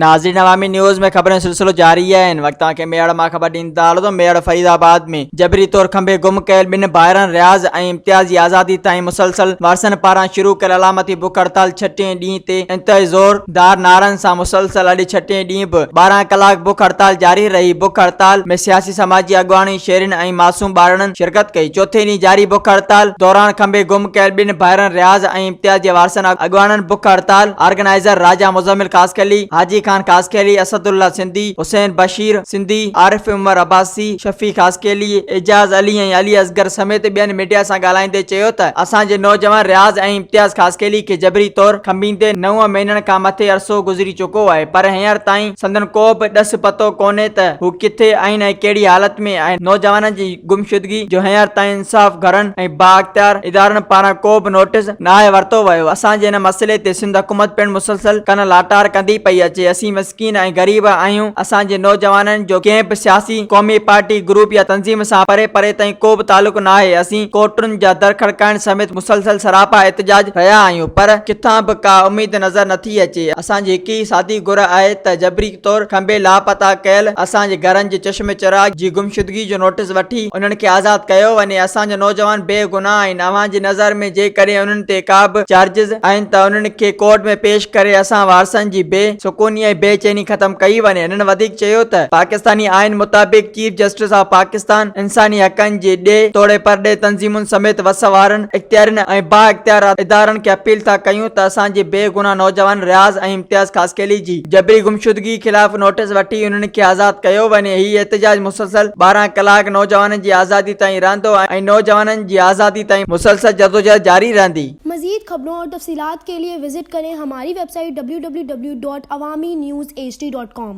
ناظرين عوامي نيوز ۾ خبرن جو سلسلو جاري آهي هن وقت توهان کي ميهڙ مان خبر ڏيندا هلون ته ميهڙ فريد آباد ۾ جبري طور کنڀي گم ڪيل ٻن ڀائرن رياض ۽ امتياز جي آزادي تائين مسلسل وارثن پاران شروع ڪيل علامتي بک هڙتال ڇٽيهين ڏينهن تي انتهائي زور دار نعرن سان مسلسل اڄ ڇٽيهين ڏينهن به 12 ڪلاڪ بک هڙتال جاري رهي بک هڙتال ۾ سياسي سماجي اڳواڻن شهرين ۽ معصوم ٻارڙن شرڪت ڪئي چوٿين ڏينهن جاري بک هڙتال دوران کنڀي گم ڪيل ٻن ڀائرن رياض ۽ امتياز جي وارثن اڳواڻن بک هڙتال آرگنائيزر راجا مزمل خاصخيلي، حاجي خان خاصخيلي، اسد الله سنڌي، حسين بشير سنڌي، عارف عمر عباسي، شفيع خاصخيلي، اعجاز علي ۽ علي اصغر سميت ٻين ميڊيا سان ڳالهائيندي چيو ته اسان جي نوجوان رياض ۽ امتياز خاصخيلي کي جبري طور کنڀيندي نو مهينن کان مٿي عرصو گذري چڪو آهي پر هينئر تائين سندن ڪو به ڏس پتو ڪونهي ته هو ڪٿي آهن ۽ ڪهڙي حالت ۾ آهن نوجوانن جي گمشدگي جو هينئر تائين انصاف گهرن ۽ بااختيار ادارن پاران ڪو به نوٽيس ناهي ورتو ويو اسان جي هن مسئلي تي سنڌ حڪومت پڻ مسلسل ڪن لاٽار ڪندي پئي اچي اسين مسڪين ۽ غريب آهيون اسان جي نوجوانن جو ڪنهن به سياسي قومي پارٽي گروپ يا تنظيم سان پري پري تائين ڪو به تعلق ناهي اسين ڪورٽن جا در کڙڪائڻ سميت مسلسل سراپا احتجاج رهيا آهيون پر ڪٿان به ڪا اميد نظر نٿي اچي اسان جي هڪ ئي سادي گهر آهي ته جبري طور کنڀي لاپتا ڪيل اسان جي گهرن جي چشم چراغ جي گمشدگي جو نوٽيس وٺي انهن کي آزاد ڪيو وڃي اسان جا نوجوان بي گناهه آهن اوهان جي نظر ۾ جيڪڏهن انهن تي ڪا به چارجز آهن ته انهن کي ڪورٽ ۾ پيش ڪري اسان وارثن جي بي سڪوني ۽ بي چيني ختم ڪئي وڃي هنن وڌيڪ چيو ته پاڪستاني آئين مطابق چيف جسٽس آف پاڪستان انساني حقن جي ڏيهه توڙي پرڏيهه تنظيمن سميت وس وارن اختيارين ۽ بااختيار ادارن کي اپيل ٿا ڪيون ته اسان جي بي گناهه نوجوان رياض ۽ امتياز خاصخيلي جي جبري گمشدگي خلاف نوٽيس وٺي انهن کي آزاد ڪيو وڃي هي احتجاج مسلسل 12 ڪلاڪ نوجوانن جي آزادي تائين رهندو ۽ نوجوانن جي آزادي تائين مسلسل جدوجهد جاري رهندي. مزيد خبرون اور تفصيلات کے لئے وزٽ ڪرين ھماري web site www.awamiNewsHD.com.